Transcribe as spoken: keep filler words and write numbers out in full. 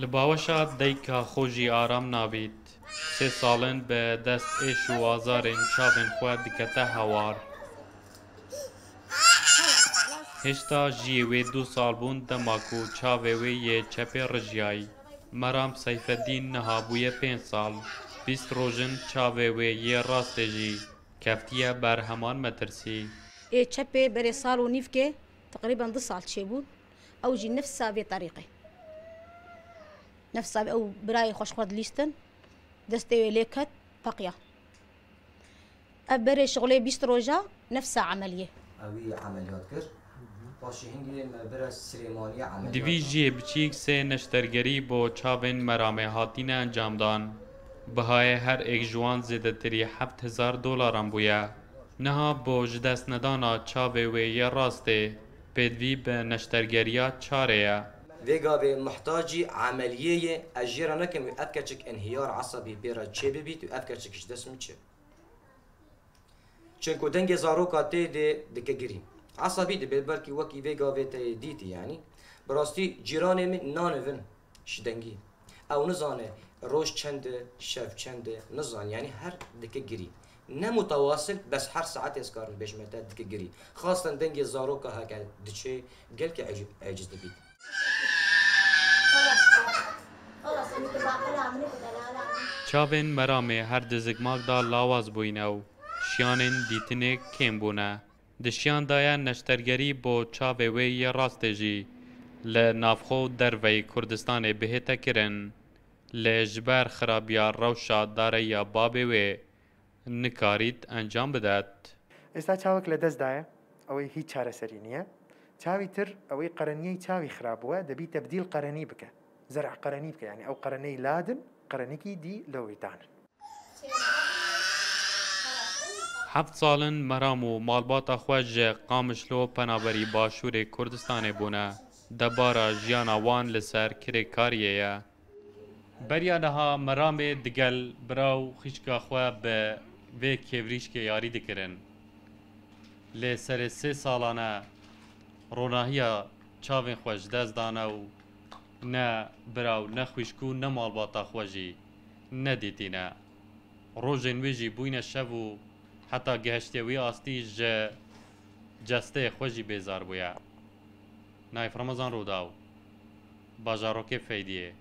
Li baweşa dayika xwe jî aram nabît. Sê sal in bi dest êş û azarên çavên xwe dikete hewar. Hêşta jiyê wê du sal bûn dema ku çavê wê yê çepê rijiyayî. Meram Seyfeddîn niha bûye pênc sal. Bîst roj in çavê wê yê rastê jî keftiye ber heman metirsî. Ê çepê berê sal û nîvkê teqrîben du sal çêbûn. Ew jî nefsa vê terîqê. Nefsa ew birayê xwe ji xwe dilîstin. Destê wê lê ket, peqiya. Ev berê şixulê bîst roja nefsa emeliyê. Ewî emeliyat kir. Paşê hingê me bira Silêmaniyê emeliyat Di vî kir. Jiyê biçîk sê neştergerî bo çavên Meramê hatîne encamdan. Bihayê her êk ji wan zêdetirî heft hezar dolaran bûye. Niha bo ji dest nedana çavê wê yê rastê, pêdivî bi neştergeriya çarê ye. Vê gavê muhtacî emeliyê ye, ez jê re nekim wî ev keçik inhiyar esabî pê re çê bibît û ev keçik ji dest min çê. Çinku dengê zaroka tê dê dike girî. Esabî dibe, belkî wekî vê gavê te yê dîtî, yanî. Bi rastî cîranê min nanivin ji dengî. Ew nizane roj çend e, şev çend e, nizan, yanî her dike girî. Ne mutawasil, bes her saetê ez karim bêjime te dike girî. Xasten dengê zaroka heke diçê, gelkî eci-, eciz dibît. Çavên Meramê her di zikmak de lawaz bûyne û şiyanên dîtinê kêm bûne. Di şiyan de ye neştergerî bo çavê wê yê rastê jî li navxwe û derveyî Kurdistanê bihête kirin. Lê ji ber xirabiya rewşa dareyiya babê wê nikarît encam bidet. ئێستا چاوێک لە دەست دایە، ئەوەی هیچ چارەسەری نییە. چاوی تر، ئەوەی قەرەنیەی چاوی خراپ بووە، دەبی تەبدیل قەرەنی بکە. زەرع قەرەنی بکە، یعنی ئەو قەرەنەی لادن، قەرەنێکی دی لەوەی دانن. Heft sal in Meram û malbata xwe ji Qamişlo penaberî Başûrê Kurdistanê bûne. Debara jiyana wan li ser kirêkariyê ye. Beriya niha Meramê digel bira û xîşka xwe bi vê kêvrîşkê yarî dikirin. Lê serê sê salane ronahiya çavên xwe ji dest dane û ne bira û ne xwişk û ne malbata xwe jî nedîtîne. Rojên wê jî bûyne şev û heta gihiştê wî astî ji cesteyê xwe jî bêzar bûye. Naif Ramazan Rûdaw, bajarokê Feydiyê.